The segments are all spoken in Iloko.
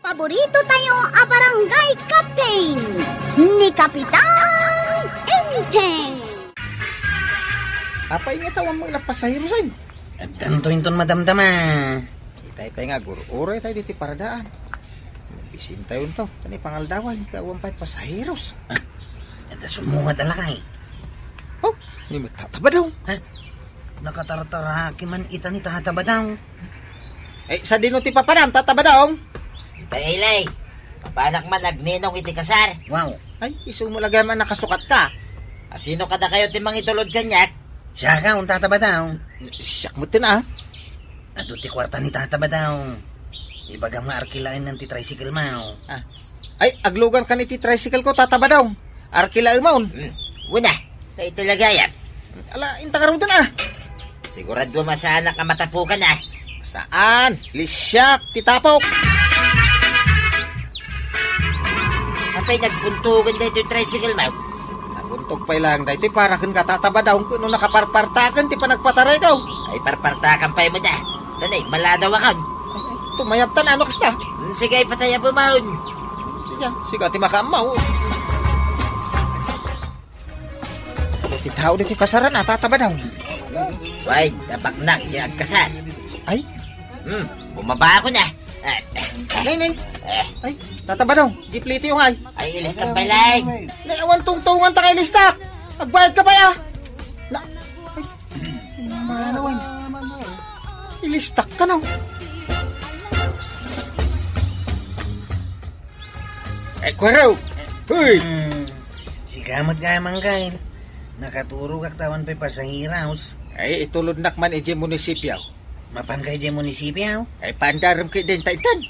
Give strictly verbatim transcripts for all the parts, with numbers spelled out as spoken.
Paborito tayo a barangay captain, ni Kapitan Enteng. Apay nga tawan mo ila pasahero, Sen? Addanto inton madamdama. Itay pay nga agur-uray tayo diti paradaan. Bisin tayo to. Tani pangaldawan, kawan pay pasaheros. Ah, adda sumungad a lakay. Oh, ni mo tatabadaw. Ha? Nakatartaraki man ita ni tatabadaw. Eh, sadino ti papanam, tatabadaw? Ita, Eli. Papanak man agninong iti kasar. Wow. Ay, isu mo lagay man nakasukat ka. Asino kada kayo ti mangitulod kaniak? Siaka, un tatabadaw. Siak mo tin, ah. Adu ti kwarta ni tatabadaw. Ibagam nga arkilaen nan ti tricycle mo. Ah. Ay, aglugan ka ni ti tricycle ko, tatabadaw. Arkilaen mo. Hmm. Una, na iti lagayam. Ala, inta ka ruden, ah. Sigurado masaanak nga matapukan, ah. Saan? Lisyak, ti tapok. Apay nagbuntogan daytoy tricycle mo? Nabuntog pay lang daytoy para ken katatabadaw ken no nakaparpartaken ti panagpataray ko. Ay, parpartakan pay mo da. Tanay, maladaw akon. Tumayab ta, ano kasta? Hmm, sige, ipatayab mo maun. Sige, sige, ti makaammaw. Ano ti tao dito kasaran, ah, tatabadaw? Way, tabaknak, di agkasar. Ay? Hmm, bumaba ako na. Eh, eh, eh. Nay, nay. Eh. Ay, tatabadaw, gipliti yung ay. Ay, ilistak pay lang. Nay, awan tungtungan ta kay listak. Agbayad ka pa ya. Na, ay, manawin. Ilistak ka na. Ay, kwaraw! Hoy! Hmm, sika met gayam, Angkel. Nakaturogak ta awan pay pasaheros. Ay, itulodnak man idiay munisipyo. Mapan ka idiay munisipyo? Ay, paandarem ka idin ta intan.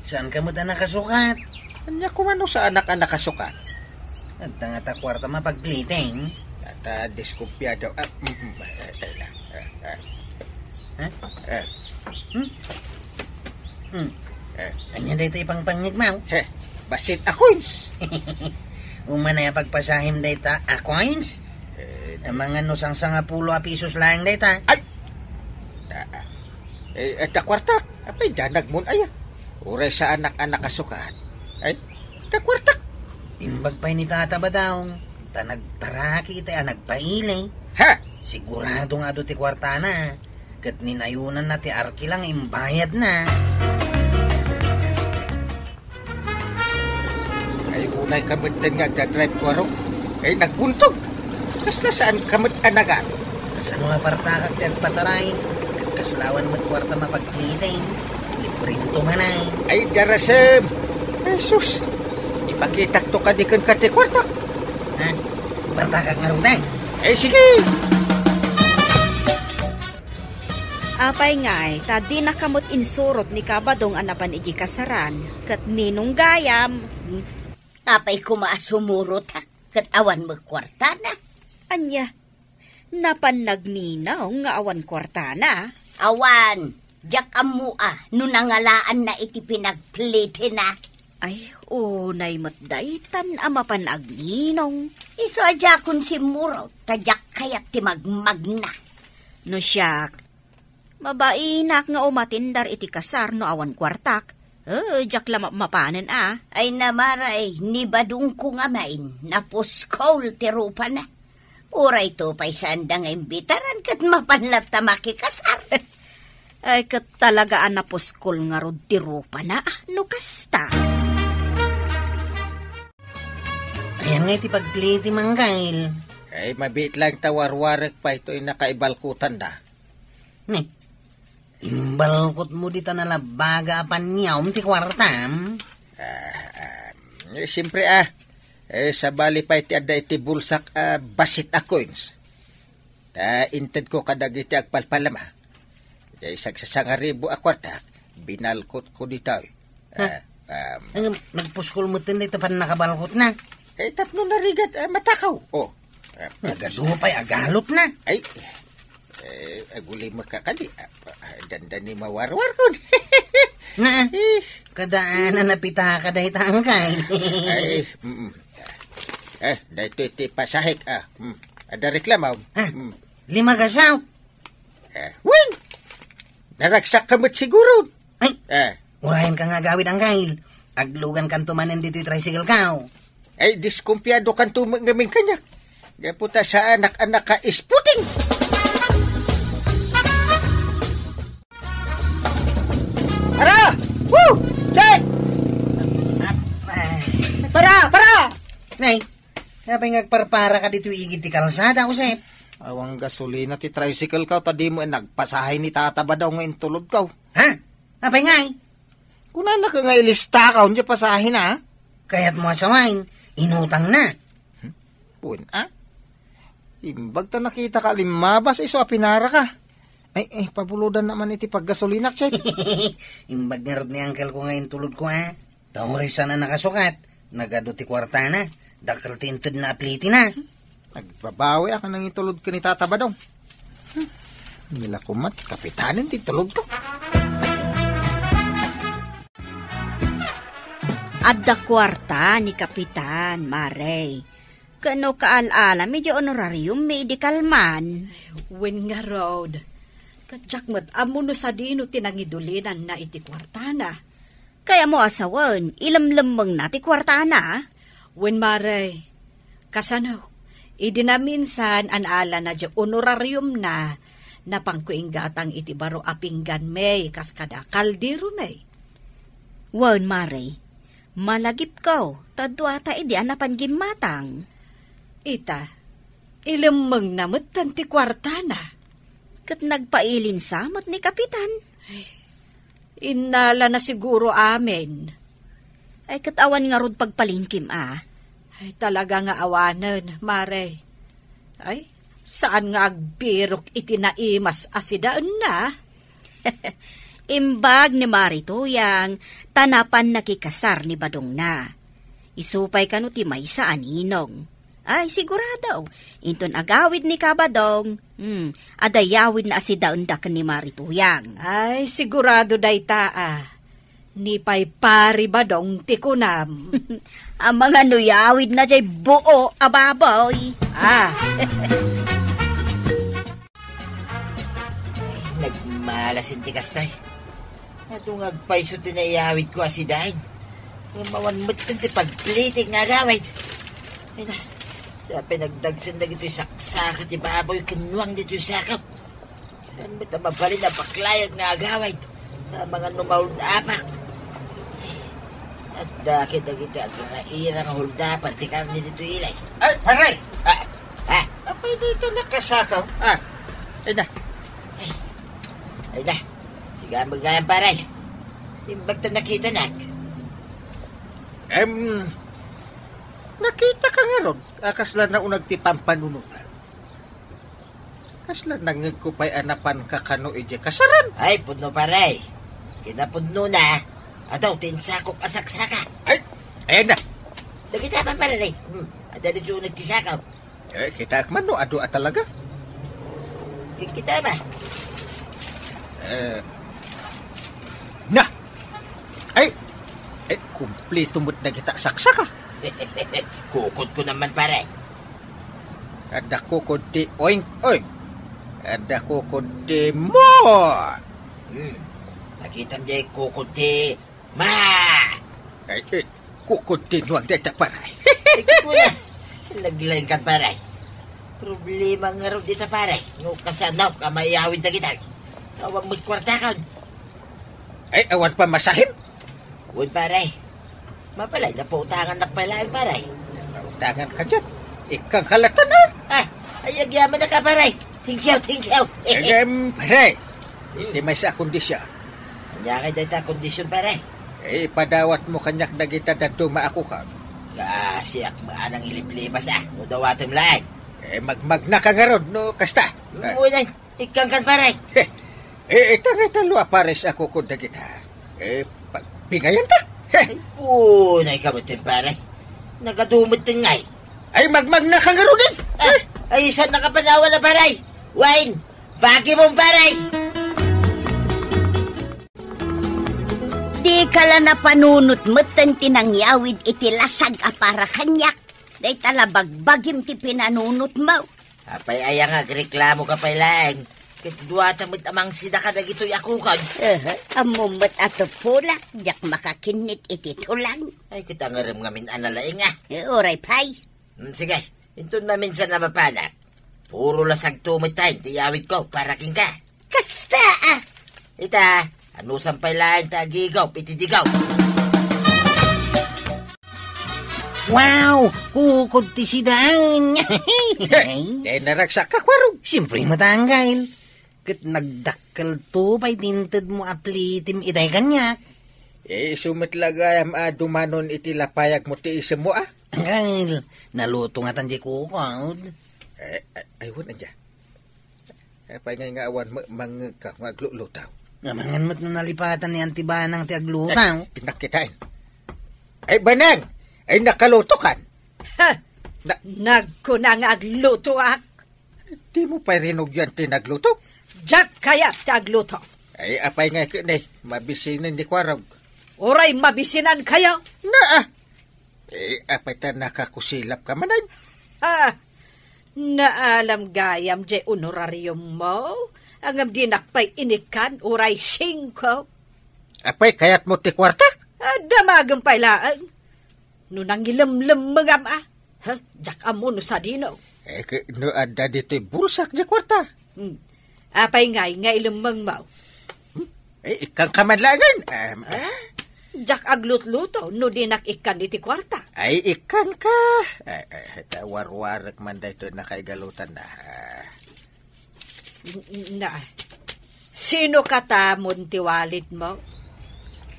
Saan ka met a nakasukat? Ania ko man no saanak a nakasukat? Adda ngata kwarta mapagpliting. Ata, diskumpiado. Ah, mm, mm, eh, eh, eh, eh. Ha? Eh. Hmm? Hmm. Eh. Ania dayta ipangpangngeg mo? He, bassit a coins. Umanay a pagpasahem dayta a coins? Eh, amangan no sangsangapulo a pisos laeng dayta. Ay! Ah, ah. Eh, adda kwartak. Apay, danag mon aya. Uray saanak a nakasukat. Ay, adda kwartak. Imbag pay ni Tata Badong, ta nagparaki iti a nagpaili. Ha? Sigurado nga adu ti kwartana. Ket ninayonanna ti arkila nga imbayadna. Ay, unay ka metten nga agdadrive, Kuarok. Ay, nagbuntog. Kasla saan ka met a nagan? Kasano nga partakak ti agpataray? Ket kasla awan met kuarta mapagpiliting. Librento manay. Ay, darasem. Ay, sus. Ipakitak to kadi ken ka ti kuartak. Ha? Partakak ngaruden? Ay, sige. Apay ngay, ta dinaka met insurot ni Kabadong a napan idiay kasaran, ket ninong gayam? Apay koma a sumurotak, ket awan met kuartana? Ania? Napan nagninong nga awan kuartana? Awan, diak ammo a no nangalaanna iti pinagplitina. Ay, unay met daytan a mapan agninong. Isu a diakon simmurot, ta diak kayat ti magmagna. No siak, mabainak nga umatindar iti kasar no awan kuartak. Eh, diak la mapmapanen a. Ay namaray, ni Badongko ngamin, napuskol ti rupana. Uray to pay saanda nga imbitaran ket mapan latta makikasar. Ay, ket talaga a napuskol ngarud ti rupana, no kasta. Ayan nga iti pagpili ti manggail. Ay, mabiit lang ta warwarek pay toy nakaibalkutanda. Ne, imbalkutmo dita nalabaga a paniawm ti kuartam? Ah, ah, eh, siyempre, ah. Eh, sabali pay ti adda iti bulsak a bassit a coins. Ta intedko kadagiti agpalpalama. Diay sagsasangaribu a kuartak, binalkotko ditoy. Ha? Ah, um, Ang nagpuskol metten dayta pannakabalkotna. Eh, tapno narigat, ah, matakaw. Oh. Ah, Nagadu pay agalotna. Ay, eh, agulimekka kadi. Ah, ah, dandani mawarwarkon. Na, Eh. Kadaan a napitaka dayta, angkay. Ay, mm. Eh, daytoy ti pasahek, ah. Mm. Adda reklamo. Ha? Mm. Lima ka sao? Eh, wen! Naragsak ka met siguro. Ay, Eh. Urayan ka nga agawid, angkay. Aglugankanto manen ditoy tricycle-ko. Ay, diskumpiadokanto met ngamin kaniak. Gapu ta saanak a naka-isputing. Para! Woo! Check! Para! Para! Nay, apay nga agparparaka ditoy igid ti kalsada, Josep? Awan gasolina ti tricycle-ko, ta dimo nagpasahe ni Tata Badong nga intulodko. Ha? Apay ngay? Kunanaka nga ilistaka, diay pasahena, a? Kayatmo a sawen, inutangna. Hmm? Wen, a? Imbag ta nakitaka limmabas isu a pinaraka. Ay, ay, pabulodanna man iti paggasolinak, Chet. Imbag ngarud ni uncle-ko nga intulodko, a? Ta uray saan a nakasukat, nagadu ti kuartana, dakkel ti intedna a plitina. Agbabawiak a nangitulod ken ni Tata Badong. Hmm. Nila kumat, kapitanen ti tulodko. Adda kuarta ni Kapitan, Mare. Ken no kaal-alam, idiay honorarium mi idi kalman. Wen ngarud, ket diak met ammo no sadino ti nangidulinanna iti kuartana. Kayatmo a sawen, ilemlemmengna ti kuartana? Wen, Mare, kasano, idi naminsan a naalana diay honorariumna, napanko inggatang iti baro a pingganmi kas kada kalderomi. Wen, Mare, malagipko, ta dua ta idi a napan gimmatang. Ita, ilemmengna metten ti kuartana. Ket nagpailinsa met ni Kapitan. Ay, innalana siguro amin. Ay, ket awan ngarud pagpalingkim, a? Ay, talaga nga awanen, Mare. Ay, saan nga agbirok iti naimas a sidaenna? Imbag ni Mare Tuyang, ta napan nakikasar ni badongna. Isu pay kano ti maysa a ninong. Ay, sigurado. Inton agawid ni Kabadong, hmm, adda yawidna a sidaenda ken ni Mare Tuyang. Ay, sigurado dayta, a. Ni pay Pari Badong ti kunam. Amangan no yawidna diay buo a baboy. A. Nagmalasin ti kastoy. Adu nga agpayso ti naiyawidko a sidaen. Ngem awan metten ti pagplitik nga agawid. Ay na, sa pinagdagsen dagitoy saksaka ti baboy ken nuang ditoy sakaw. Saan met a mabalin a baklayag nga agawid? Ta amangan no mauldapak. Adda ket dagiti agraira nga huldaper ti karne ditoy ilay. Ay, pare! A, a. Apay dayta nakasakaw? A, ay na. Ay na. Siga met ngay, pare. Imbag ta nakitanak. Em, nakitaka ngarud a kasla nauneg ti pampanunotan. Kasla nangngegko pay a napanka kano idiay kasaran. Ay, pudno, pare. Kinapudnona, adu ti insakop a saksaka. Ay, ayan na. Dagita man, pare. Hmm, adda ditoy uneg ti sakaw. Eh, kitaek man no adu a talaga. Kikita ba? Eh, na! Ay! Ay, kumplito met dagita saksaka. Kukodko naman, pare. Adda kukod ti oink, oink. Adda kukod ti mo. Hmm. Nakitam diay kukod ti ma. Ay, eh, kukod ti nuang dayta, pare. Ay, kuna. Naglaingkan, pare. Problema ngarud dita, pare. No kasano ka maiyawid dagita. Awan met kuartakon. Ay, awan pamasahim? Wen, pare. Mabalin, napautangannak pay laeng, pare. Napautanganka diay. Ikkan kalatan, a? A, ay, agyamanak, pare. Thank you, thank you. Em, pare. Hmm. Ti maysa a kondisyon. Ania ngay dayta a kondisyon, pare? Eh, ipadawatmo kaniak dagita dadduma a kukod. Ka, siak met a nangiliblimas, a. No dawatem laeng. Eh, magmagnaka ngarud, no kasta. Hmm, a. Ngunay. Ikkankan, pare. He, eh, ita nga tallo a pares a kukod dagita. Eh, pagpingayanta. He. Ay, punay ka met, pare. Nagadu met ngay. Ay, magmagnaka ngaruden. A, he. Ay, saan nakapanawan a, pare? Wine, bagimon, pare. Dika la napanunot metten ti nangyawid iti lasag a para kaniak. Dayta la bagbagim ti pinanunotmo. Apay aya nga agreklamoka pay laeng? Ket duata met a mangsida kadagitoy a kukod. Aha, ammom met a tupulak, diak makakinnit iti tulang. Ay, ket angerem ngamin a nalaing, a. Eh, uray pay. Hmm, sige, inton maminsan a mapanak, puro lasagto met ti iyawidko para kenka. Kasta, a. Ita, anusam pay laeng ta agigop iti digop. Wow! Kukod ti sidaen! Hey, naragsak ka, Kuarog. Siyempre, matanggal. Ket nagdakkelto pay ti intedmo a plitim itay kaniak. Eh, isu met la gayam a dumanon iti lapayagmo ti isemmo, a? Anggail, naluto ngatan diay kukod. Eh, ay, ay, wen, ania? Apay ngay nga awan ma-, mangngegka nga aglutluto? Amangan met no nalipatan ni Auntie Banang ti agluto. Eh, innak kitaen. Ay, Banang! Ay, nakalutokan! Ha! Na- Nagkuna nga aglutoak. Dimo pay rinugyan ti nagluto? Diak kayat ti agluto. Ay, apay nga ket ni, mabisinen ni Kuarog. Uray mabisinankayo. Naa. Eh, apay ta nakakusilap ka manen? Ah, naalam gayam diay honorariummo. Ngem dinak pay inikkan uray singko. Apay kayatmo ti kuarta? Ah, damagem pay laeng. No nangilemlemmengam a, ha? Diak ammo no sadino. Eh, ke-, no adda ditoy bulsak diay kuarta. Hmm. Apay ngay nga ilemmengmo? Hmm? Eh, ikkanka man laengen. Em, Ah? Diak aglutluto no dinak ikkan iti kuarta. Ay, ikkanka. Eh, eh, ta warwarek man daytoy nakaigalutan na. Ah. N-, na, sino katamon ti walitmo?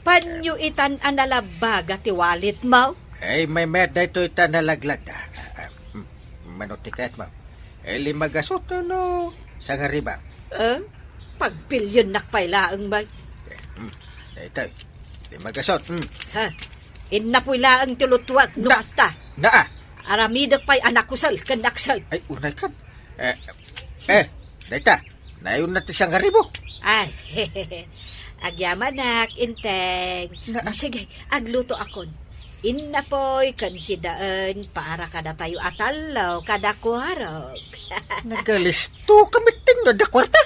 Panyo itan a nalabaga ti walitmo? Ay, maymayat daytoy ta nalaglag. Ah, ah, hmm, mano ti kayatmo? Eh, lima gasot no sangariba? Eh, pagpiliennak pay laeng, bay. Eh, hmm, daytoy. Lima gasot, hmm. Ha? Innapoy laeng ti lutuak, no Na-, kasta. Naa. Aramidek pay a nakusel ken nakset. Ay, unay kan. Eh, eh, dayta, nayon na ti sangaribo. Ay, agyamanak, Inteng. Na- Sige, aglutoakon. Innapoy ken sidaen para kadatayo a tallo kada Kuarog. Nagalisto kami tinno da kuarta.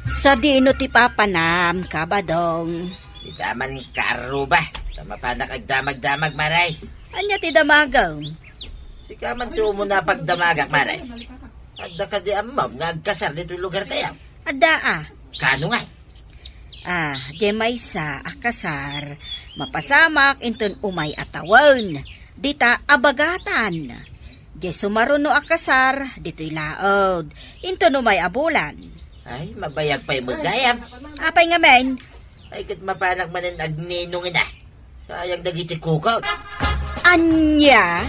Sadino ti papanam, Kabadong? Ita man karuba, ta mapanak agdamagdamag, maray. Ania ti damagem? Sika man ti umuna pagdamagak, maray. Adda kadi ammom nga agkasar ditoy lugar tayo? Adda a. Kano ngay? Ah, diay maysa a kasar, mapasamak inton umay a tawen, dita a bagatan. Diay sumaruno a kasar, ditoy laud, inton umay a bulan. Ay, mabayag pay met gayam. Apay ngamin? Ay, ket mapanak manen agninong ina. Sayang dagiti kukot. Ania?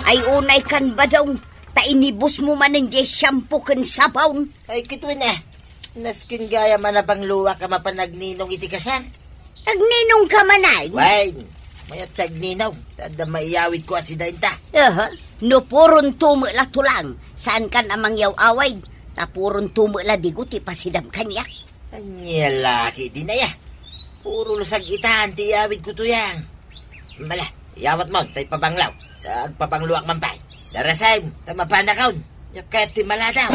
Ay, unay kan, Badong, ta inibusmo manen diay shampoo ken sabon. Ay, ket wen a. Nasken gayam a napangluak a mapan agninong iti kasar. Agninong ka manen? Wen, mayat ti agninong, ta adda maiyawidko a sidaenta. Aha. No puron tumo la tulang, saan kan a mangyaw-awid, ta puron tumo la digo ti pasidam kaniak. Ania la ketdin aya? Puro lusag itan ti iyawidko tuyang. Mala, iyawatmon, ta ipabanglaw. Ta agpabangloak man pay. Darasem, ta mapanakon. Nia kayat ti maladaw.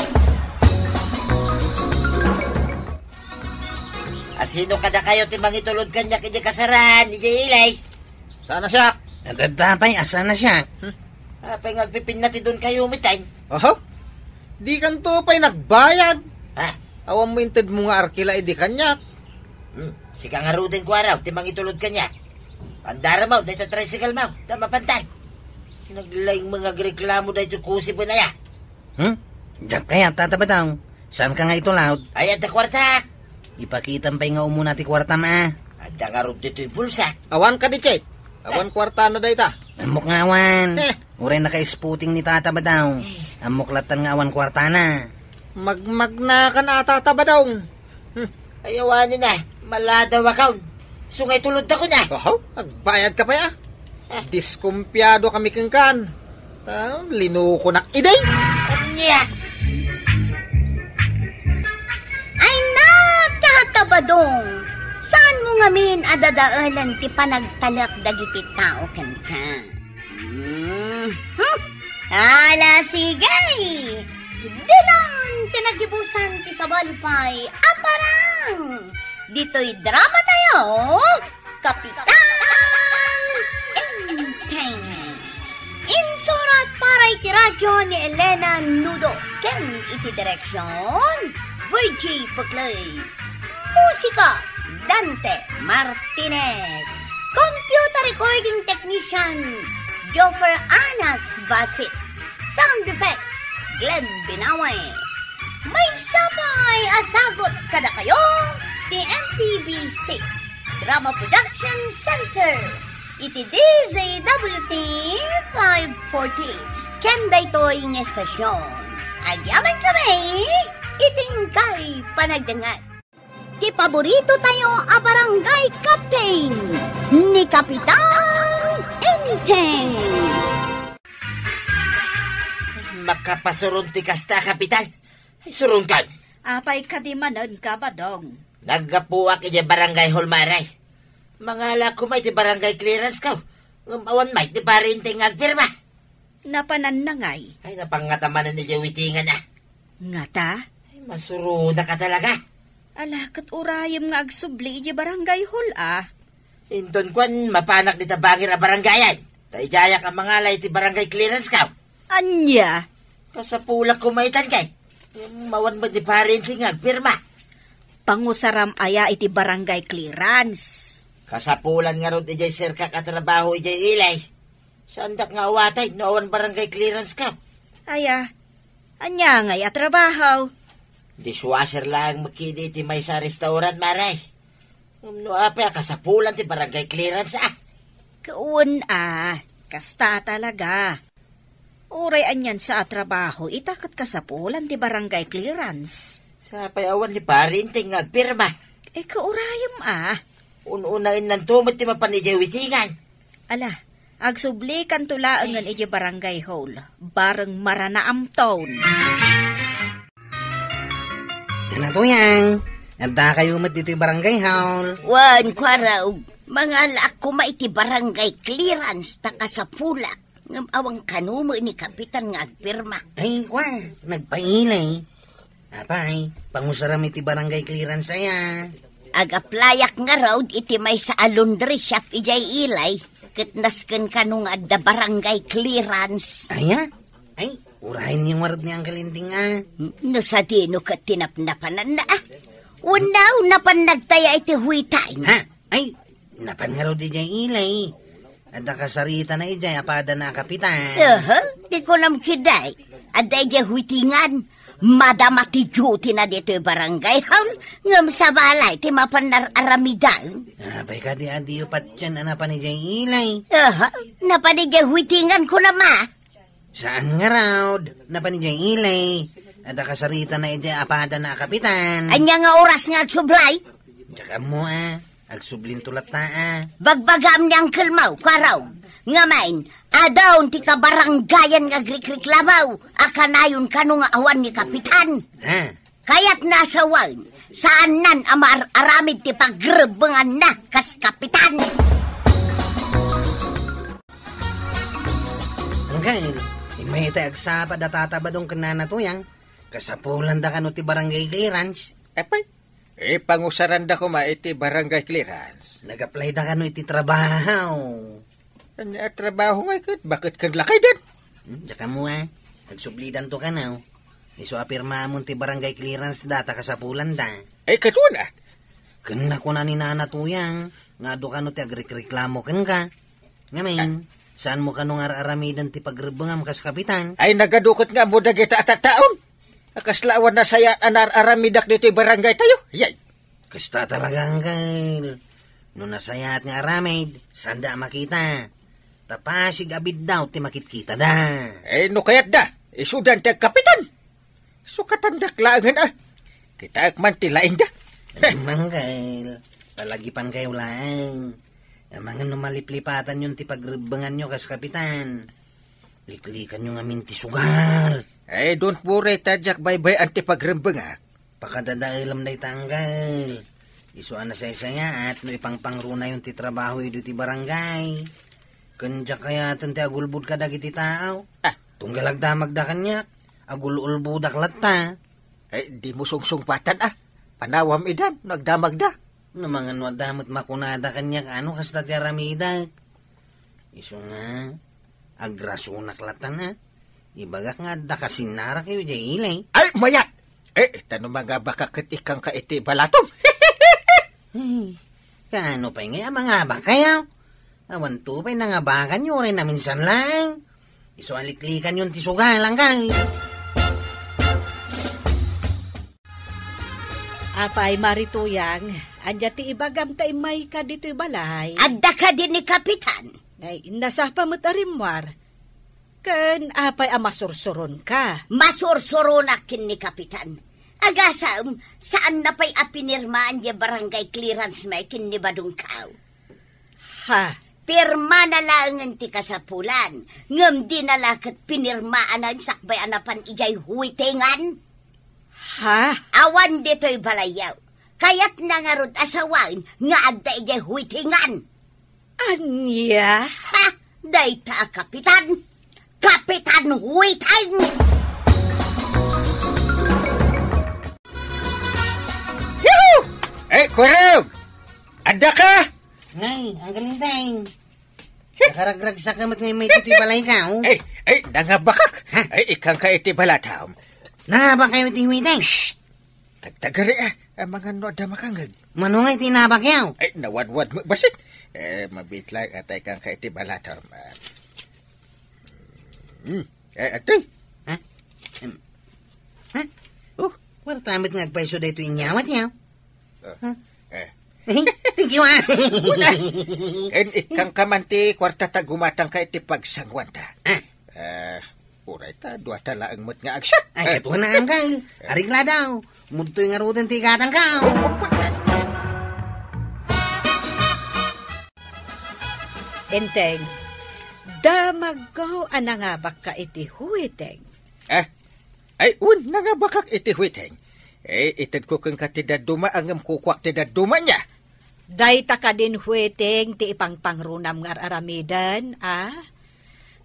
Asino kadakayo ti mangitulod kaniak idiay kasaran, idiay ili? Saan a siak? Adda pay a saan a siak. Hmm? Apay nga agpipinatidon kayo, mitay? Oho? Dikanto pay nagbayad. Ha? Awan mo intedmo nga arkila idi kaniak. Hmm, sika ngaruden, Kuarog, ti mangitulod kaniak. Pandaramon, dayta tricycle mo, ta mapantan. Naglaing mga agreklamo daytoy kusip wen aya. Hmm? Diak kayat, Tata Badong. Saan ka nga itulod? Ay, adda kuartak. Ipakitam pay nga umuna ti kuartam a. Adda ngarud ditoy bulsak. Awan kadi, Chet? Awan kuartana dayta. Ammok nga awan. Eh. Uray naka-spooting ni Tata Badong. Eh. Ammok lattan nga awan kuartana. Magmagnakan a, Tata Badong. Hmm. Ay, awanen a, maladawakon. Isu nga itulodtakon a. Oho, agbayadka pay a. Ah. Diskumpiado kami kenkan. Ta, linukonak idi. Ania? Ay, nakatabadong! Saanmo ngamin a dadaelen ti panagtalek dagiti tao kenka? Hmm. Hmm? Ala, sige! Dinan ti nagibusan ti sabali pay a parang! Ditoy drama tayo, Kapitan Enteng. Insurat para iti radyo ni Elena Nudo ken iti direksyon, Virgie Puclay. Musika, Dante Martinez. Computer recording technician, Joffer Anas Basit. Sound effects, Glenn Binawe. Maysa pay a sagut kadakayo ti M P B C Drama Production Center iti D Z W T five forty. Ken daytoy nga estasyon, agyamankami iti inkay panagdengngeg. Ti paborito tayo a barangay captain, ni Kapitan Enteng. Makapasuron ti kasta, Kapitan. Ay, surongkan. Apay kadi manen ka, Badong? Naggapuak idiay barangay hall, Mare. Mangala koma iti barangay clearance ko. Ngem awan met ni Pari Enteng nga agpirma. Napananna ngay? Ay, napangngata manen idiay witingan, a. Ngata? Ay, masuronak a talaga. Ala, ket urayem nga agsubli idiay barangay hall, a. Inton kuan, mapanak dita bangir a barangayan. Ta idiayak a mangala iti barangay clearance ko. Ania? Kasapulak koma itan, kay. Ngem awan met ni Pari Enteng nga agpirma. Pangusaram aya iti barangay clearance? Kasapulan ngarud idiay serkak a trabaho idiay Ilay. Saandak nga awatay no awan barangay clearance ka. Aya, ania ngay a trabaho? Dishwasher laeng met kadi iti maysa a restaurant, Mare. Ngem no apay a kasapulan ti barangay clearance, a. Wen a, kasta talaga. Uray anian sa a trabaho, ita ket kasapulan ti barangay clearance. Sapay awan ni Pari Enteng nga agpirma. Eh, kaurayem a. Un-unaennanto met ti mapan idiay witingan. Ala, agsublikanto laengen idiay barangay hall, bareng maranaamton. Nana Tuyang, addakayo met ditoy barangay hall. Wen, Kuarog, mangalaak koma iti barangay clearance ta kasapulak. Ngem awan kano met ni Kapitan nga agpirma. Ay, kua, nagpailay. Apay, pangusaram iti barangay clearance aya. Ag-applyak ngarud iti maysa a laundry shop idiay Ilay, ket nasken kano nga adda barangay clearance. Aya? Ay, urayenyo ngarud ni Uncle Enteng a. No sadino ket ti napnapananna, a. Wenno, napan nagtaya iti huitan. Ha? Ay, napan ngarud idiay Ilay. Adda kasaritana idiay a padana a kapitan. Aha, ti kunam ketdi. Adda idiay huitingan. Madama ti duty na ditoy barangay hall, ngem sabali ti mapan ar-aramidan. Apay kadi a diyo patien a napan idiay Ilay? Aha, napan idiay huitingan kunam a. Saan ngarud, napan idiay Ilay. Adda kasaritana idiay a padana a kapitan. Ania nga oras nga agsublay? Diak ammo a, agsublinto latta a. Bagbagam ni Uncle Mau, Kuarog. Ngamin, adun ti kabarangayan nga agrikriklamo a kanayon kano nga awan ni kapitan. Ha? Kayatna a sawen, saannan a maar-aramid ti pagrebbenganna kas kapitan. Uncle, immay tay agsapa da Tata Badong ken Nana Tuyang, kasapulanda kano ti barangay clearance? Apay, ipangusaranda koma iti barangay clearance. Nag-apply da kano iti trabaho? Ania a trabaho ngay ket? Baket ken lakaydan? Hmm, diak ammo a. Agsublidanto kano. Isu a pirmamon ti barangay clearance da ta kasapulanda. Ay, ket wen a. Ken nakuna ni Nana Tuyang nga adu kano ti agrikriklamo kenka. Ngamin, saanmo kano nga ar-aramiden ti pagrebbengam kas kapitan? Ay, nagadu ket nga ammo dagita a tattaon. A kasla awan nasayaat a naar-aramidak ditoy barangay tayo. Yay! Kasta talaga, Uncle. No nasayaat nga aramid, saanda a makita. Ta pasig a biddaw ti makitkitada. Eh, no kayatda, isudan ti agkapitan. Sukatandak laengen a. Kitaek man ti laingda. Uncle, palagipankayo laeng. Amangan no maliplipatanyon ti pagrebbenganyo kas kapitan. Liklikanyo ngamin ti sugal. Eh, don't worry, ta diak baybay-an ti pagrebbengak. Pakadadaelem dayta, Uncle. Isu a nasaysayaat no ipangpangrunayon ti trabaho idi ti barangay. Ken diak kayaten ti agulbod kadagiti tao. Ah. Tunggal agdamagda kaniak, agul-ulbodak latta. Eh, dimo sungsungpatan, ah. Panawam idan no agdamagda. No mangan no adda met makunada kaniak, ano kasta ti aramidek? Isu nga, agrasunak latta na. Ibagak nga adda kasinnarak idiay ili. Ay, mayat! Eh, ta no mangabakak ket ikkanka iti balatom. Ay, kaano pay ngay a mangabak kayo? Awan to pay nangabakan yo, uray naminsan lang. Isu a liklikan yon ti sugalang kay. Apay, Marituyang, ania ti ibagam ta immayka ditoy balay? Adda kadi ni Kapitan? Ay, nasapa met a rimmuar. Ken apay a masursuronka? Masursuronak ken ni Kapitan. Agasem, saanna pay a pinirmaan diay barangay clearance mi ken ni Badong Kao. Ha? Pirmana laengen ti kasapulan, ngem dina la ket pinirmaanan sakbay a napan idiay huwetengan. Ha? Awan ditoy balayyo. Kayatna ngarud a sawen nga adda idiay huwetengan. Ania? Ha? Dayta a kapitan? Kapitan Huweteng! Yuhu! Eh, Kurog! Adda ka? Nay, Uncle Inteng. Nakaragragsak ka met nga may iti balay ka, oh. Eh, eh, nangabakak. Ha? Eh, ikkanka iti balatom. Nangabak kayo iti Huweteng? Shh! Tagtagari, ah. Amangan no adda makangeg. Mano nga iti nabak yaw? Ay, nawadwad mo, basit. Eh, mabitlag, atay kang ka iti balatom. Ah. Hmm. Eh, atoy. Ha? Em. Ha? Oh. Warta met nga agpayso daytoy inyawat yaw. Oh. Ha? Eh. Thank you, ah. Una. Ken ikkanka man ti kwarta ta gumatangka iti pagsanguanta. Ah. Eh, Uray ta, dua ta laeng met nga agsiak. Ay, eh, katuan na, Angkal. Arigla daw. Mudtoy ngaruden ti igatangka. Enteng, damagko a nangabakka iti Huweteng. Eh? Ay, un, nangabakak iti Huweteng. Eh, itedko kenka ti dadduma, ngem kukuak ti dadduma nia. Dayta kadin Huweteng ti ipangpangrunam nga ar-aramiden, a?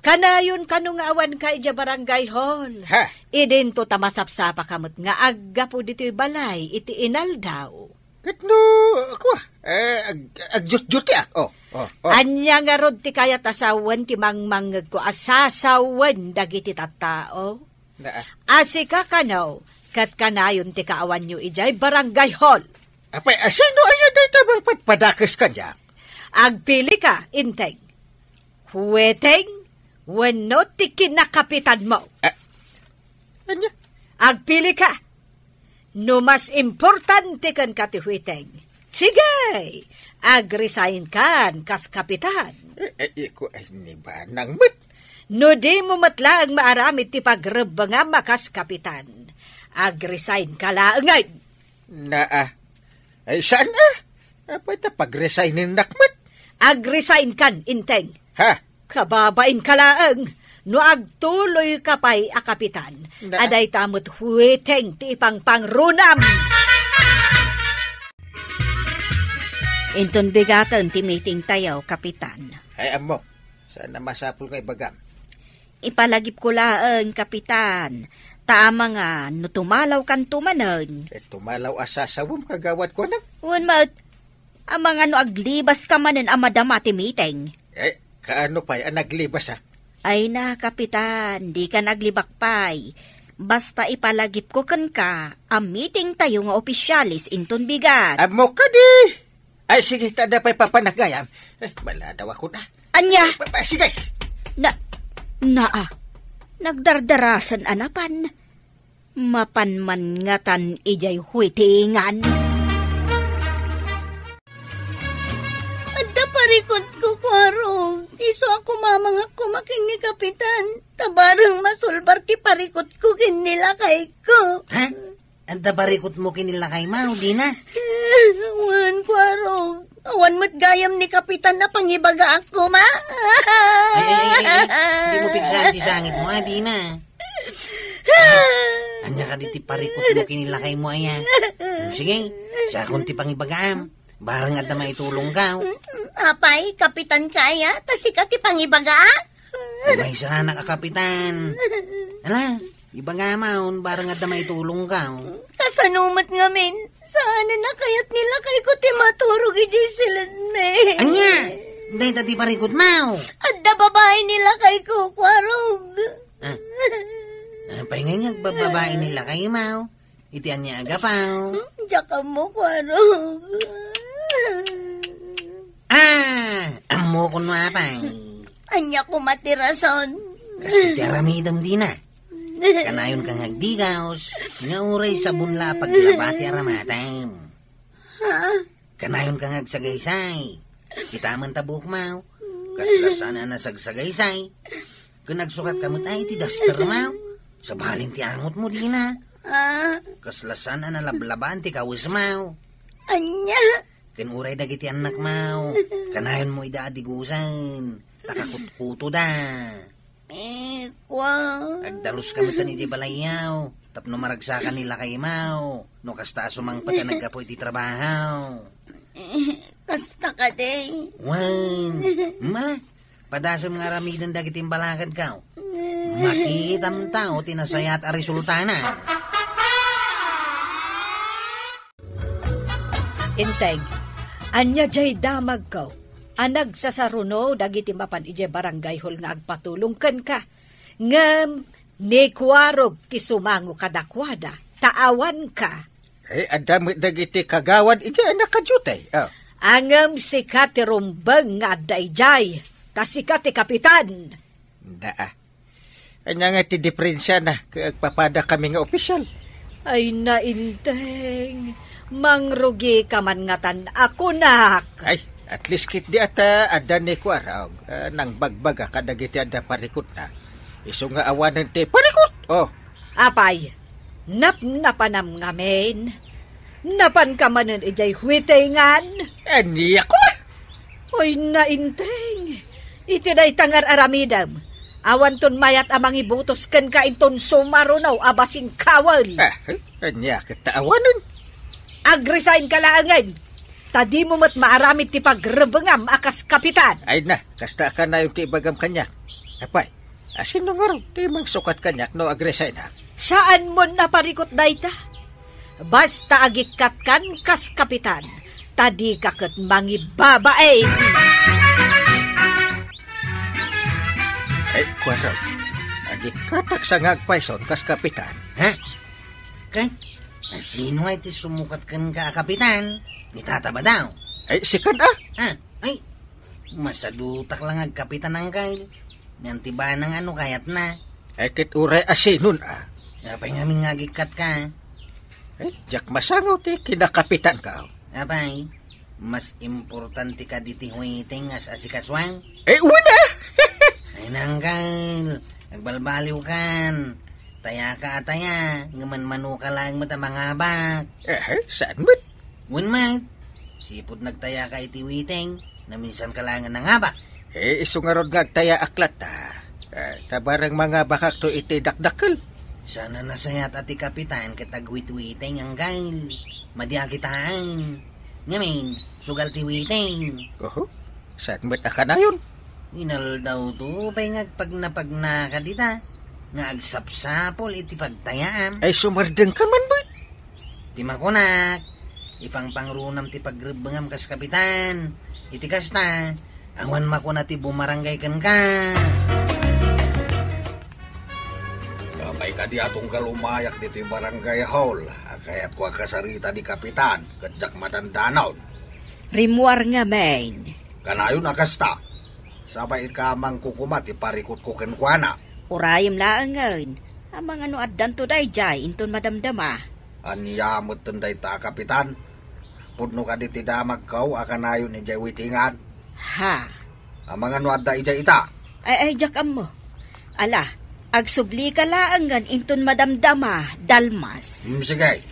Kanayon kano nga awanka idiay barangay hall. Ha? Idinto ta masapsapaka met nga aggapu ditoy balay iti inaldaw. Ket no, kua, eh, ag-, agjutjutiak. Oh, oh, oh. Ania ngarud ti kayat a sawen ti mangmangngegko a sasawen dagiti tattao? Naa. A sika kano, ket kanayon ti kaawanyo idiay barangay hall. Apay, a sino aya dayta mangpadpadakes kaniak? Agpilika, Inteng. Huweteng wenno ti kinakapitanmo? Ah, ania? Agpilika. No mas importante kenka ti Huweteng, sige, agresign kan kas kapitan. Eh, eh, iko ay ni Banang met. No dimo met laeng maaramid ti pagrebbengam a kas kapitan, agresign ka laengen. Naa. Ay, saan a? Apay ta pagresigninnak met? Agresign kan, Inteng. Ha? Kababain ka laeng, no agtuloy ka pay a kapitan, na- a dayta met Huweteng ti ipangpangrunam. Inton bigaten ti meeting tayo, Kapitan. Ay, ammo. Saan a masapul nga ibagam? Ipalagipko laeng, Kapitan. Ta amangan no tumalawkanto manen. Eh, tumalaw a sasawem, kagawad ko, anak. Wen met, amangan no aglibaska manen a madama ti meeting. Eh, kaano pay a naglibasak? Ay na, Kapitan, dikan aglibak pay. Basta ipalagipko kenka a meeting tayo nga opisyales inton bigat. Ammo kadi! Ay, sige, ta adda pay papanagayam. Eh, maladaw ako na. Ania? Ay, pa-, pa-, sige. Na, naa. Nagdardarasan a napan. Mapan man ngatan idiay huwetengan. Adda parikutko, Kuarog. Isu a kumamangak koma ken ni Kapitan. Ta bareng masulbar ti parikutko ken ni lakayko. Ha? Adda parikutmo ken ni lakaymo, dina? Wen, Kuarog. Awan met gayam ni Kapitan a pangibagaak koma. Ay, ay, ay, ay, ay. Di mo pigsaan ti sangitmo, a, dina? Ania kadi ti parikutmo ken ni lakaymo, aya? Sige, siakon ti pangibagaam. Barang adda maitulongkaw. Apay, kapitan ka aya, ta sika ti pangibagaak? Maysanak a kapitan. Ala, ibagamaon, barang adda maitulongkaw. Kasano met ngamin? Saanen a kayat ni lakayko ti maturog idiay siledmi. Ania? Dayta ti parikutmaw. Adda babai ni lakayko, Kuarog. Ah. Apay ngay nga agbababai ni lakaymaw? Iti ania a gapu? Diak ammo, Kuarog. Ah, ammokon no apay. Ania koma ti rason? Kas iti aramidem dina. Kanayonka nga agdigaus, nga uray sabon la a paglaba ti aramatem. Ha? Kanayonka nga agsagaysay. Kitaem ta buokmaw. Kasla saan a nasagsagaysay. Ken agsukatka met iti dastermaw. Sabalen ti angotmo dina. Ah. Kasla saan a nalablabaan ti kawesmaw. Ania? Ken uray dagiti annakmaw. Kanayonmo ida a digusen. Ta kakutkutoda. Eh, kua. Agdaluska met idiay balayyo. Tapno maragsaka ni lakaymaw. No kasta a sumangpet a naggapu iti trabaho. Eh, kasta kadi. Wen, mala, padasem nga aramiden dagiti imbalakedko. Makitam ta ti nasayaat a resultana. Integ, ania jay damagko a nagsasaruno dagiti mapan idiay barangay hall nga agpatulong kenka? Ngem ni Kuarog ti sumango kadakuada, ta awanka. Eh, adda met dagiti kagawad idiay a nakadiute. Oh. Ngem sika ti rumbeng nga adda idiay, ta sika ti kapitan. Naa. Ania nga ti diferensiana ket agpapadakami nga opisyal? Ay, nainteng, mangrugika man ngatan a kunak. Ay, at least ketdi a ta adda ni Kuarog, ah, nangbagbaga kadagiti adda parikutna. Isu nga awanen ti parikut! Oh. Apay, napnapanam ngamin? Napanka manen idiay huitingan? Ania koma? Ay, nainteng. Iti dayta nga ar-aramidem, awanton mayat a mangibutos kenka inton sumaruno a basing kawen. Ah, ania ket ta awanen? Agresign ka laengen, ta dimo met maaramid ti pagrebengam a kas kapitan. Ay na, kasta a kanayon ti ibagam kaniak. Apay, a sino ngarud ti mangsukat kaniak no agresignak? Saanmon a parikut dayta. Basta agikkatkan kas kapitan, ta dika ket mangibabain. Ay, Kuarog, agikkatak sa nga agpayson kas kapitan. Ha? Kay, a sino ngay ti sumukat kenka a kapitan? Ni Tata Badaw? Ay, sikan a? Ah, ay, masadutak lang agkapitan, Angkel. Ngem ti banang ano kayatna? Ay, ket uray a sinon a? Apay ngamin nga agikkatka? Ay, diak masangaw ti kinakapitanka. Apay, mas importante kadi ti huiting a asikasuan? Eh, wen a! Ay, Angkel, agbalbaliwkan. Tayaka a taya, ngem manmanoka laeng met a mangabak. Eh, saan met? Wen met. Sipud nagtayaka iti huiting, naminsanka laeng a nangabak. Eh, isu ngarud nga agtayaak latta. Eh, ta bareng mangabakakto iti dakdakkel. Saan a nasayaat a ti kapitan ket aghuithuiting, Angkel. Madi a kitaan. Ngamin, sugal ti huiting. Oho, saan met a kanayon? Inaldawto pay nga agpagnapagnaka dita, nga agsapsapul iti pagtayaam. Ay, sumardengka man, bay. Ti makunak, ipangpangrunam ti pagrebbengam kas kapitan. Iti kasta, awan makuna ti bumaranggay kenka. Apay kadi a tunggal umayak ditoy barangay hall, a kayatko a kasarita ni kapitan, ket diak madandanaw. Rimmuar ngamin. Kanayon a kasta. Sabay ika mangkukuma ti parikutko kenkuana. Urayem laengen. Amangan no addanto daydiay inton madamdama. Ania metten dayta a kapitan? Pudno kadi ti damagko a kanayon idiay huitingan? Ha? Amangan no adda idiay ita? Ay, ay, diak ammo. Ala, agsublika laengen inton madamdama, Dalmas. Hmm, sige.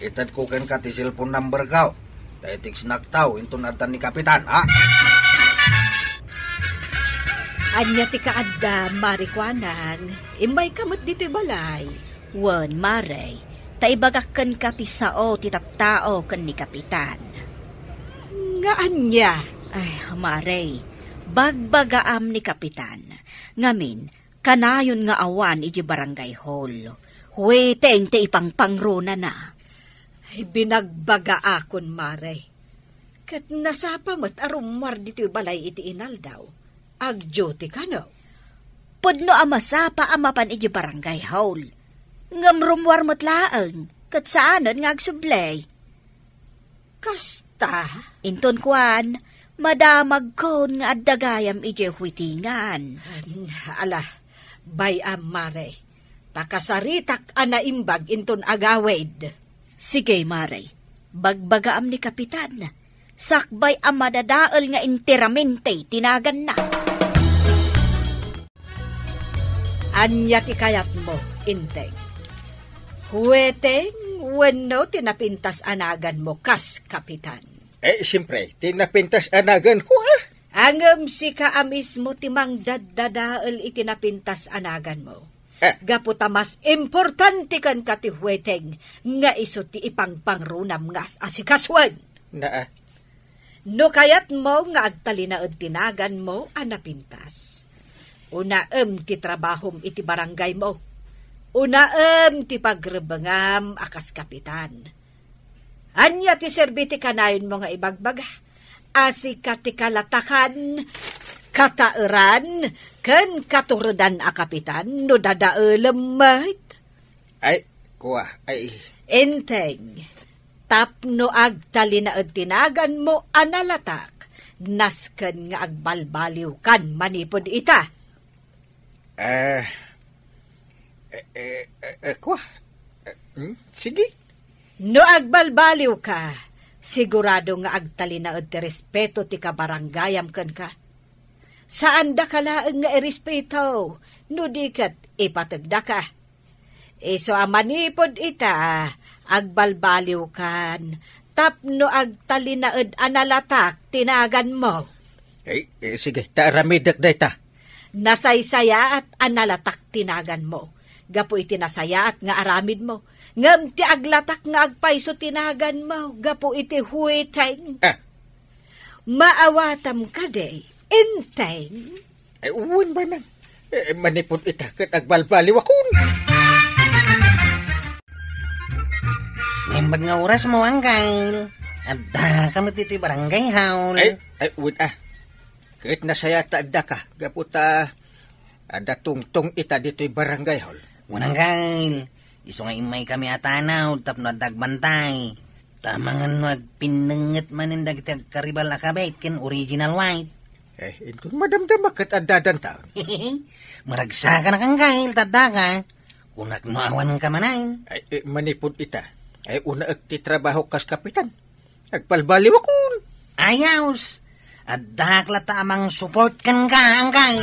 Itedko kenka ti cellphone numberko. Ta i-textnakto inton adda ni kapitan, ha? Ania ti kaadda, Mare Kuanang? Immayka met ditoy balay. Wen, Mare, ta ibagak kenka ti sao ti tattao ken ni kapitan. Nga ania? Ay, Mare, bagbagaam ni Kapitan. Ngamin, kanayon nga awan iti barangay hall. Hueteng ti ipangpangronana. Ay, binagbagaakon, Mare. Ket nasapa met a rummuar ditoy balay iti inaldaw. Ag-duty kano? Pudno a masapa a mapan iti barangay hall. Ngem rummuar met laeng, ket saanen nga agsublay. Kasta? Inton kuan, madamagkon nga adda gayam idiay huitingan. Ala, bay-am, Mare. Ta kasaritak a naimbag inton agawid. Sige, Mare. Bagbagaam ni Kapitan. Sakbay a madadael nga enteramente ti naganna. Ania ti kayatmo, Enteng? Hueteng wenno ti napintas a naganmo kas kapitan? Eh, siyempre, ti napintas a naganko, ah. Ngem sika a mismo ti mangdaddadael iti napintas a naganmo. Eh. Gapu ta mas importante kenka ti hueteng nga isu ti ipangpangronam nga as-asikasuen. Naa. No kayatmo nga agtalinaed ti naganmo a napintas, unaem ti trabahom iti barangaymo. Unaem ti pagrebengam a kas kapitan. Ania ti serbi ti kanayonmo nga ibagbaga? A sika ti kalatakan, kataeran, ken katuredan a kapitan no dadaelem met? Ay, kua, ay. Enteng, tapno agtalinaed ti naganmo a nalatak, nasken nga agbalbaliwkan manipud ita. Eh, eh, eh, eh, eh, kua? Eh, hmm? Sige. No agbalbaliwka, sigurado nga agtalinaed ti respeto ti kabarangayam kenka. Saandaka laeng nga irespeto, no di ket ipategdaka. Isu a manipud ita, agbalbaliwkan, tapno agtalinaed a nalatak ti naganmo. Eh, eh, sige, ta aramidek dayta. Nasaysayaat a nalatak ti naganmo, gapu iti nasayaat nga aramidmo. Ngem ti aglatak nga agpayso ti naganmo, gapu iti hueteng. Ah. Maawatam kadi, Enteng? Eh, wen, Baynang. Eh, manipud ita ket agbalbaliwakon. Naimbag nga orasmo, Angkel. Addaka met ditoy barangay hall. Ay, ay, wen, ah. Ket nasayaat ta addaka, gapu ta adda tungtong ita ditoy barangay hall. Wen, Angkel. Isu nga immaykami a tanod tapno adda agbantay. Ta amangan no agpinnengnget manen dagiti agkaribal a kabit ken original wife. Eh, inton madamdama ket adda danton. Maragsakanak, Angkel, ta addaka. Kunak no awanka manen. Ay, eh, manipud ita. Ay, unaek ti trabahok kas kapitan. Agbalbaliwakon. Ayos. Addak latta a mangsupport kenka, Angkel.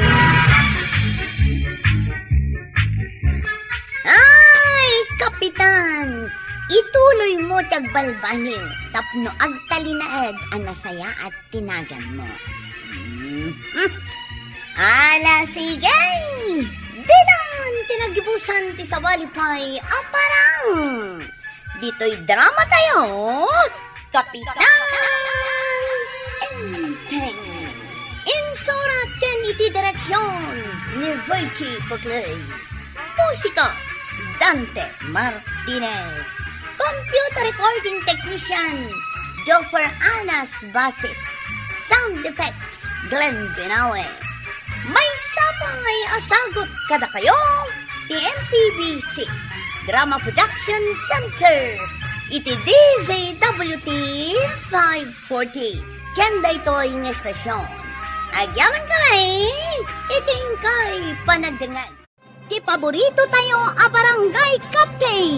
Ay, Kapitan! Ituloymo ti agbalbaliw tapno agtalinaed a nasayaat ti naganmo. Mhm. Ala, sige! Ditan ti nagibusan ti sabali pay a parang! Ditoy drama tayo, Kapitan Enteng. Insurat ken iti direksyon ni Virgie Puclay. Musika, Dante Martinez. Computer recording technician, Joffer Anas Basit. Sound effects, Glenn Binawe. Maysa pay a sagut kadakayo ti M P B C Drama Production Center iti D Z W T five forty. Ken daytoy nga estasyon, agyamankami iti inkay panagdengngeg. Ti paborito tayo a barangay captain,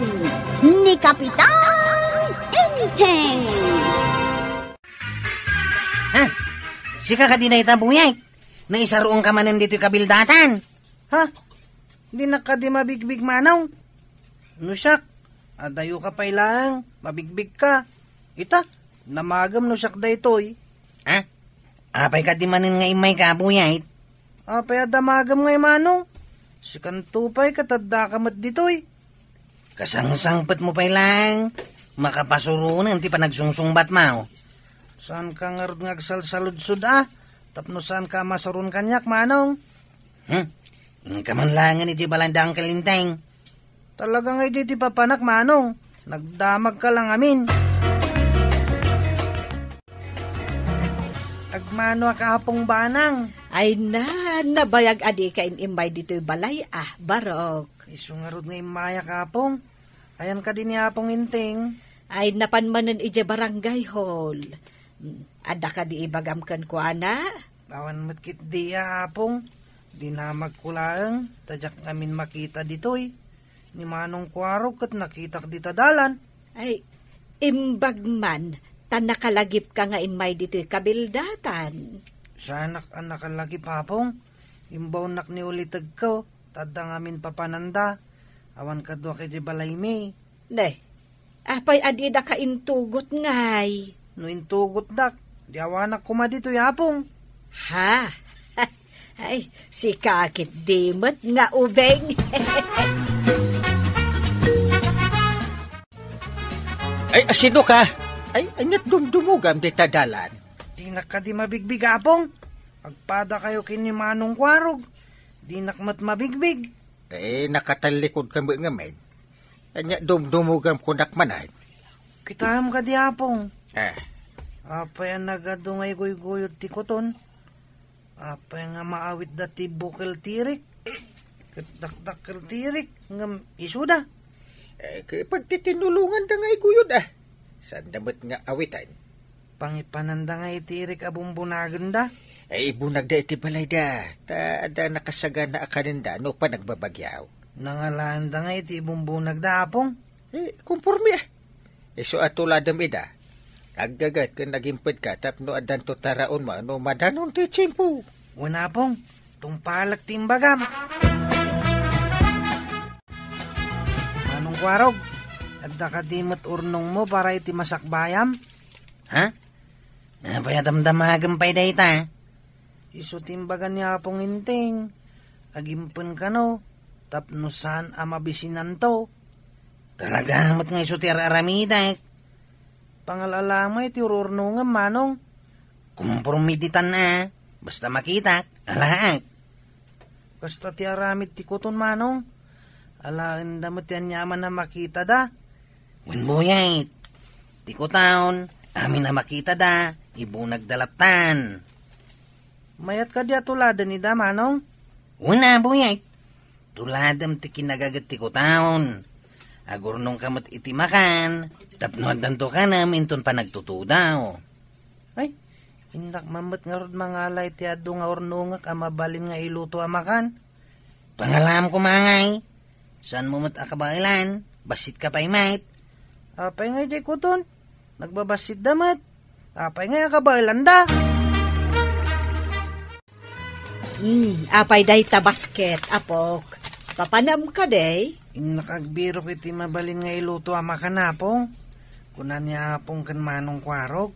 ni Kapitan Enteng. Ha? Sika kadi dayta, Buyay? Naisaruongka manen ditoy kabildatan? Ha? Dinak kadi mabigbig, Manong? No siak, adayoka pay laeng, mabigbigka. Ita, damagem no siak daytoy. Ha? Apay kadi manen nga immayka, Buyay? Apay a damagem ngay, Manong? Sikanto pay ket addaka met ditoy. Kasangsangpetmo pay laeng, makapasuronen ti panagsungsungbatmo. Saanka ngarud nga agsalsaludsod a? Tapno saanka a masuron kaniak, Manong? Hmm? Inka man laengen iti balay da Uncle Enteng. Talaga nga idi ti papanak, Manong. Nagdamagka lang amin. Agmanoak, Apong Banang. Ay na, nabayag a dika im-immay ditoy balay a, Barok. Isu ngarud nga immayak, Apong. Ayan kadi ni Apong Enteng? Ay, napan manen idiay barangay hall. Hmm, adda kadi ibagam kenkuana? Awan met ketdi a, Apong. Dinamagko laeng, ta diak ngamin makita ditoy. Ni Manong Kuarog ket nakitak dita dalan. Ay, imbag man, ta nakalagipka nga immay ditoy kabildatan. Saanak a nakalagip, Apong. Imbawnak ni ulitegko, ta adda ngamin papananda. Awan kaduak idiay balaymi. Ne, apay a didaka intugot ngay? No intugotdak, di awanak koma ditoy, Apong. Ha? Ay, sika ketdi met nga ubing. Ay, asino ka? Ay, ania't dumdumogam dita dalan? Dinak kadi mabigbig, Apong. Agpadakayo ken ni Manong Kuarog. Dinak met mabigbig. Eh, nakatallikod kami ngamin. Ania, dumdumogam kunak manen. Kitaem kadi, Apong. Eh. Apay a nagadu nga iguyguyod ti kuton? Apay nga maawitda ti bukel ti irik? Ket dakdakkel ti irik, ngem isuda? Eh, ket pagtitinulonganda nga iguyod, ah. Saanda met nga awiten. Pangipananda nga iti irik a bumbunagenda? Ay, ibunagda iti balayda. Ta adda nakasagana a kanenda no panagbabagyaw. Nangalaanda nga iti ibumbunagda, Apong? Eh, kumpormi, ah. Isu a tuladem ida. Aggaget ken agimpedka tapno addanto taraonmo no madanon ti tiempo. Wen, Apong, tungpalek ti imbagam. Manong Kuarog, adda kadi met urnongmo para iti masakbayam? Ha? Apay a damdamagem pay dayta? Isu ti imbaga ni Apong Enteng. Agimpen kano, tapno saan a mabisinanto. Talaga met nga isu ti ar-aramidek. Pangal-alamay ti ur-urnongem, Manong. Kumpormi ditan a, basta makitak, alaek. Kasta ti aramid ti kuton, Manong. Alaenda met ti aniaman a makitada. Wen, buyet. Ti kuton, amin a makitada, ibunagda lattan. Mayat kadi a tuladen ida, Manong? Wen a, buyet. Tuladem ti kinagaget ti kuton. Agurnongka met iti makan, tapno addanto kanem inton panagtutudaw. Ay, innak man met ngarud mangala iti adu nga urnongek a mabalin nga iluto a makan. Pangalam koma ngay. Saanmo met a kabaelan, bassitka pay met. Apay ngay diay kuton? Nagbabassitda met. Apay ngay a kabaelanda? Hmm, apay dayta basket, apok? Papanam kadi? Innak agbirok iti mabalin nga iluto a makan, Apong. Kuna ni Apong ken Manong Kuarog.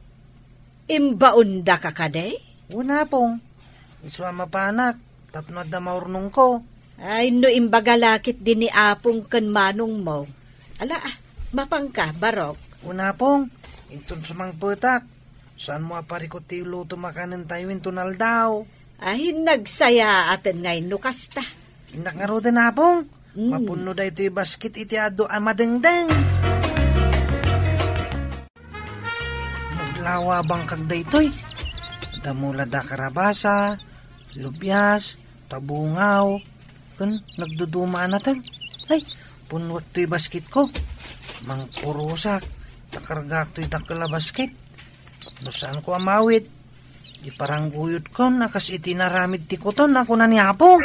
Imbaondaka kadi? Wen, Apong. Isu a mapanak, tapno adda maurnongko. Ay, no imbaga la ketdi ni Apong ken Manongmo. Ala, ah, mapanka, Barok. Wen, Apong, inton sumangpetak, saanmo a parikut ti iluto makanentayo inton aldaw? Ay, nagsayaaten ngay no kasta. Innak ngaruden, Apong. Mm. Mapunno daytoy basket iti adu a madengdeng. Naglawabangkak daytoy. Damula da karabasa, lubias, tabungaw, ken nagduduma a nateng. Ay, punnuak toy basketko. Mangpurosak, ta kargaak toy dakkel a basket. No saanko a mawit, iparangguyodkon a kas iti naramid ti kuton a kuna ni Apo.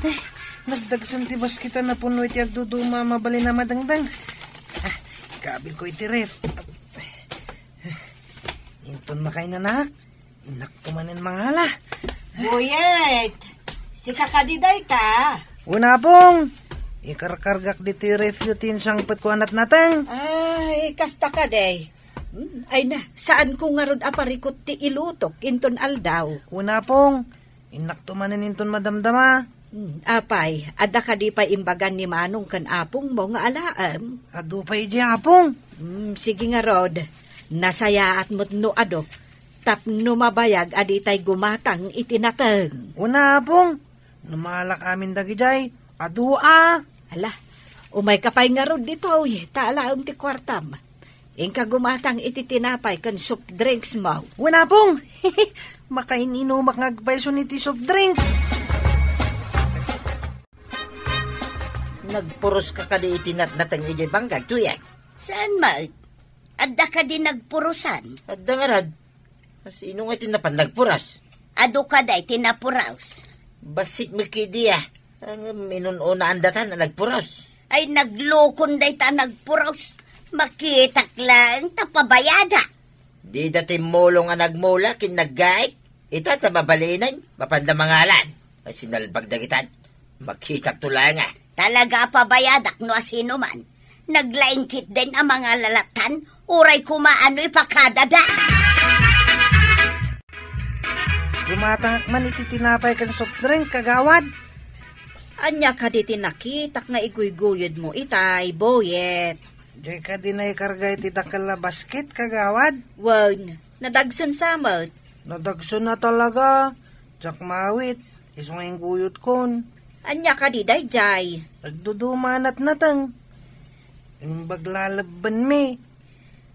Ay, nagdagsen ti basket a napunno iti agduduma a mabalin a madengdeng. Ah, ikabilko iti ref. Inton makainanak, innakto manen mangala. Buyet, sika kadi dayta? Wen, Apong, ikarkargak ditoy refyo ti insangpetko a natnateng. Ay, kasta kadi. Hmm, ay na, saanko ngarud a parikut ti ilutok inton aldaw. Wen, Apong, innakto manen inton madamdama. Hmm, apay, adda kadi pay imbagan ni Manong ken apongmo nga alaem? Adu pay idi, Apong. Hmm, sige ngarud. Nasayaat met no adu. Tapno mabayag a ditay gumatang iti nateng. Kuna, Apong. No maalak amin dagidiay, adu a. Ala, umayka pay ngarud ditoy, ta alaem ti kuartam. Inka gumatang iti tinapay ken soft drinks mo. Wen, Apong! Makain-inumak nga agpayson iti soft drinks. Nagpuros ka kadi iti natnateng idiay bangkag, Tuyek? Saan met? Adda kadi nagpurosan? Adda ngarud. Sino nga iti napan nagpuros? Adu kadi ti napuros. Bassit met kadi, a. Ang minun-unaan datan a nagpuros. Ay, naglukon dayta nagpuros. Makitak laeng ta pabayada. Dida timmulong a nagmula ken naggaik. Ita ta mabalinen, mapanda mangalan. Ay, sinalbag dagitan. Makitak to laeng, a. Talaga a pabayadak no asino man. Naglaing ketdin a mangalalatan, uray koma ano ipakadada. Gumatangak man iti tinapay ken soft drink, kagawad. Ania kadi ti nakitak nga iguyguyod mo itay, Boyet? Diay kadi naikarga iti dakkel a basket, kagawad? Wen, nadagsen sa met. Nadagsen a talaga. Diak maawit, isu nga ingguyodkon. Ania kadi daydiay? Nagduduma a natnateng. Imbag lalebbenmi.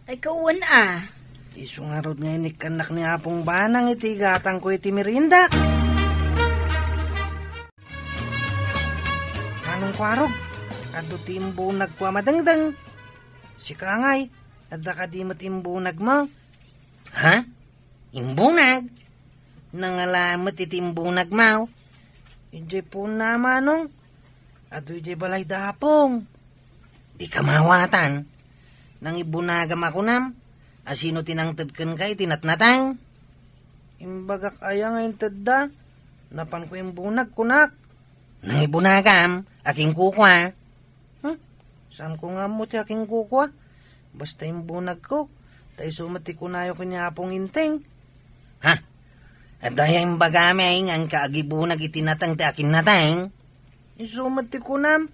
Ay, kawen a. Isu ngarud nga inikkannak ni Apong Banang iti gatangko iti meriendak. Manong Kuarog, adu ti imbunagko a madengdeng. Sika ngay, adda kadi met imbunagmo? Ha? Imbunag? Nangala met iti imbunagmo? Idiay puonna, Manong. Adu idiay balay da Apong. Dika maawatan. Nangibunagam a kunam, asino ti nangted kenka iti natnateng? Imbagak aya nga intedda? Napanko imbunag, kunak. Nangibunagam, akinkukua. Hmm? Saanko nga ammo ti akinkukua. Basta imbunagko, ta isu met ti kunayo ken ni Apong Inteng. Ha? Adda aya imbagami nga inka agibunag iti nateng ti akinnateng? Isu met ti kunam,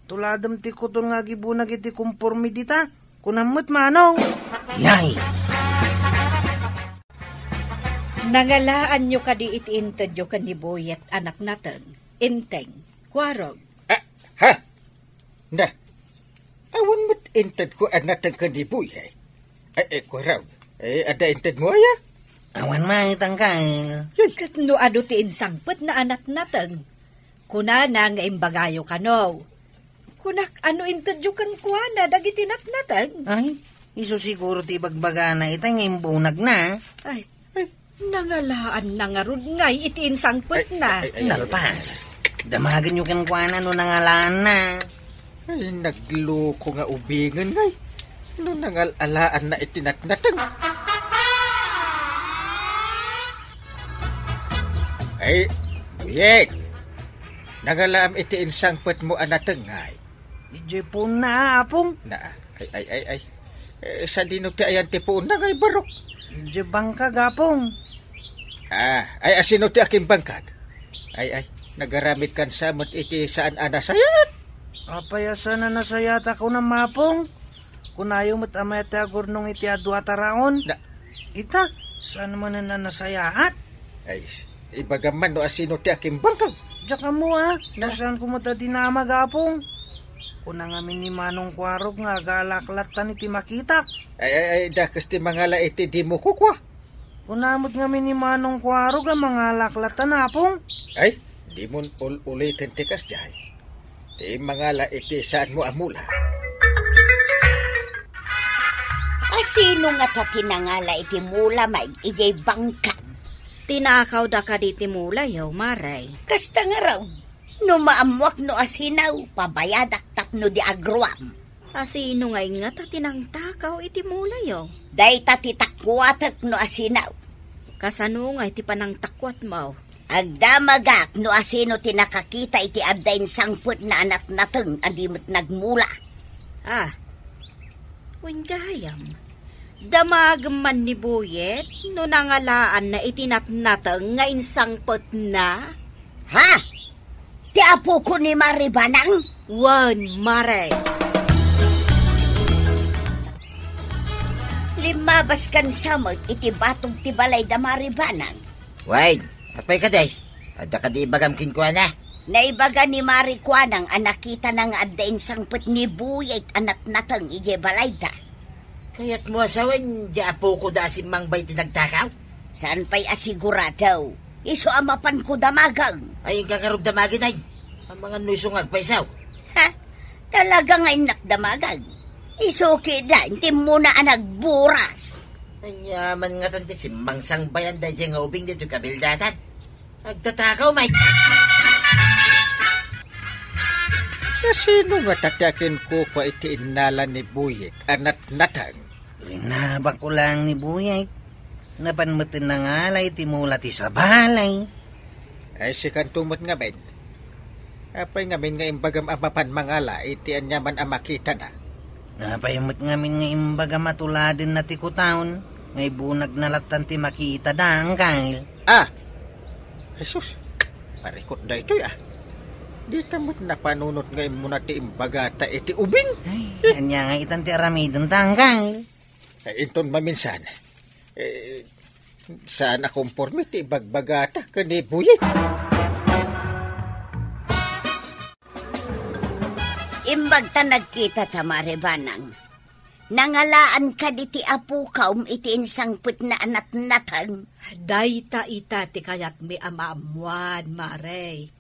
tuladem ti kuton nga agibunag iti komporme dita. Kunam met, Manong. Yay! Nangalaanyo kadi iti intedyo ken ni Boyet a natnateng, Inteng, Kuarog? Ah, ha? Na, awan met intedko a nateng ken ni Boyet. Ay, ay, Kuarog. Ay, adda intedmo aya? Awan met, Angkel. Yay. Ket no adu ti insangpetna a natnateng, kunana nga imbagayo kano. Kunak, ano intedyo kenkuana dagiti natnateng? Ay, isu siguro ti ibagbagana ita nga imbunagna. Ay, ay, nangalaanna ngarud ngay iti insangpetna. Ay, ay, ay, ay, nalpas. Damagenyo kenkuana no nangalaanna. Ay, nagloko nga ubingen ngay. No nangal-alaanna iti natnateng. Ay, Boyet. Nangalaam iti insangpetmo a nateng ngay. Idiay puonna, Apong. Na, ay, ay, ay, ay. Eh, sadino ti ayan ti puonna ngay, barok? Idiay bangkag, Apong. Ah, ay, asino ti akimbangkag? Ay, ay, nagaramidkan sa met iti saan a nasayaat? Apay a saan a nasayaat a kunam, Apong? Kunayo met a mayat ti agurnong iti adu a taraon. Na- Ita, saan manen a nasayaat? Ay, ibagam man no asino ti akimbangkag. Diak ammo, a. Na- Saan ko met a dinamag, Apong? Kuna ngamin ni Manong Kuarog nga agalaklatan iti makitak. Ay, ay, ay, dakes ti mangala iti dimo kukua. Kuna met ngamin ni Manong Kuarog a mangalaklatan, Apong. Ay, dimon ul-uliten ti kasdiay. Ti mangala iti saanmo a mula. Asino ngata ti nangala iti mula, May, idiay bangkag? Tinakawda kadi ti mulayo, Mare. Kasta ngarud, no maammoak no asino, pabayadak tapno di agruam. Asino ngay ngata ti nangtakaw iti mulayo? Dayta ti takuatek no asino. Kasano ngay ti panangtakuatmo? Agdamagak no asino ti nakakita iti adda insangpetna a natnateng a di met nagmula. Ah, wen gayam. Damagem man ni Boyet no nangalaanna iti natnateng nga insangpetna? Ha? Ti apoko ni Mari Banang? Wen, Mare. Limmabaskan sa met iti batog ti balay da Mari Banang. Wen, apay kadi? Adda kadi ibagam kenkuana? Naibaga ni Mari Kuanang a nakitana nga adda insangpet ni Buyet a natnateng idiay balayda. Kayatmo a sawen, di apoko da a simmangbay ti nagtakaw? Saan pay a sigurado? Isu a mapanko damagen. Ay, inka ngarud damagen, ay. Amangan no isu nga agpaysaw. Ha? Talaga nga innak damagen. Isu kida, inti muna a nagburas. Aniaman ngatan ti simmangsangbayan daydiay nga ubing ditoy kabildatan. Agtatakaw, Mike. Kasino ngata ti akinkukua iti innala ni Buyet a natnateng? Rinabakko laeng ni Buyet. Napan met nangala iti mula ti sabali. Ay, sikanto met ngamin. Apay ngamin nga imbagam a mapan mangala iti aniaman a makitana? Apay met ngamin nga imbagam a tuladenna ti kutaon, nga ibunagna lattan ti makitada, Angkel? Ah! Jesus, parikot daytoy, ah. Dita met napanunot nga immuna ti imbagata iti ubing. Ay, ania nga itan ti aramidenta, Angkel? Ay, inton maminsan, eh, saan a komporme ti ibagbagata ken ni Buyet. Imbag ta nagkita ta, Mare Banang. Nangalaan kadi ti apokam iti insangpetna a natnateng? Dayta ita ti kayatmi a maammuan, Mare.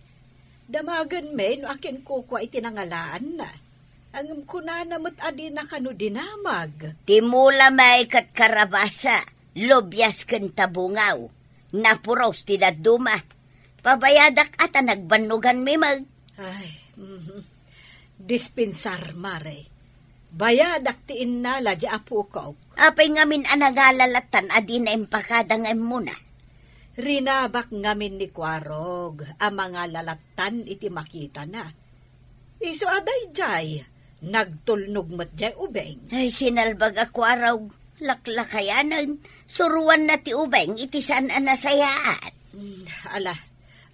Damagenmi no akinkukua iti nangalaanna. Ngem kunana met a dina kano dinamag. Ti mula met ket karabasa, lubias ken tabungaw. Napuros ti dadduma. Pabayadak a ta nagbannoganmi met. Ay, mhm. Dispensar, Mare. Bayadak ti innala di apokok. Apay ngamin a nangala lattan a dina impakada nga immuna? Rinabak ngamin ni Kuarog a mangala lattan iti makitana. Isu a daydiay, nagtulnog met diay ubing. Ay, sinalbag a Kuarog, laklakayanen, suruanna ti ubing iti saan a nasayaat. Mm, ala,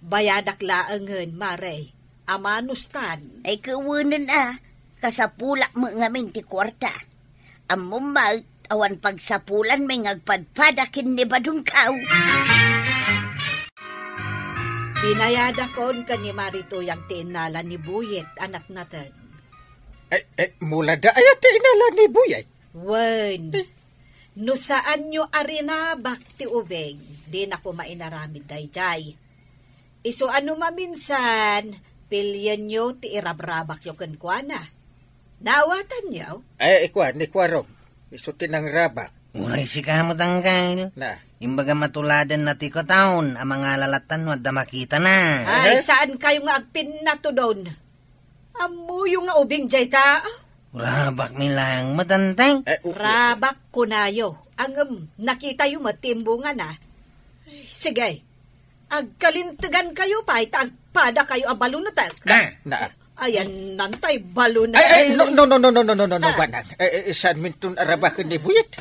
bayadak laengen, Mare. Amanustan. Ay, kawenen a, kasapulak met ngamin ti kuarta. Ammom met, awan pagsapulanmi nga agpadpada ken ni Badungkaw. Binayadakon ken ni Mari Tuyang ti innala ni Buyet a natnateng. Eh, eh, mula da aya ti innala ni Buyet? Wen. Eh. No saanyo a rinabak ti ubing, dina koma inaramid daydiay. Isu a no maminsan, pilienyo ti irabrabakyo kenkuana. Naawatanyo? Ay, ikua, ni Kuarog. Isu ti nangrabak. Uray sika met, Angkel. Na. Imbagam a tuladenna ti kutaon a mangala lattan no adda makitana. Ay, eh? Saan kayo nga agpinnatudon? Ammoyo nga ubing dayta? Rabak mi laeng met, Antay. Eh, u-, Rabak kunayo. Ngem, nakitayo met ti imbungana. Ay, sige. Agkalintegan kayo pay ta agpada kayo a balunetek. Na. Na. Ayan, nantay balunetek. Ay, ay, no, no, no, no, no, no, no, no, no, Ah. Banag. Eh, eh, saan minton arabaken ni Buyet?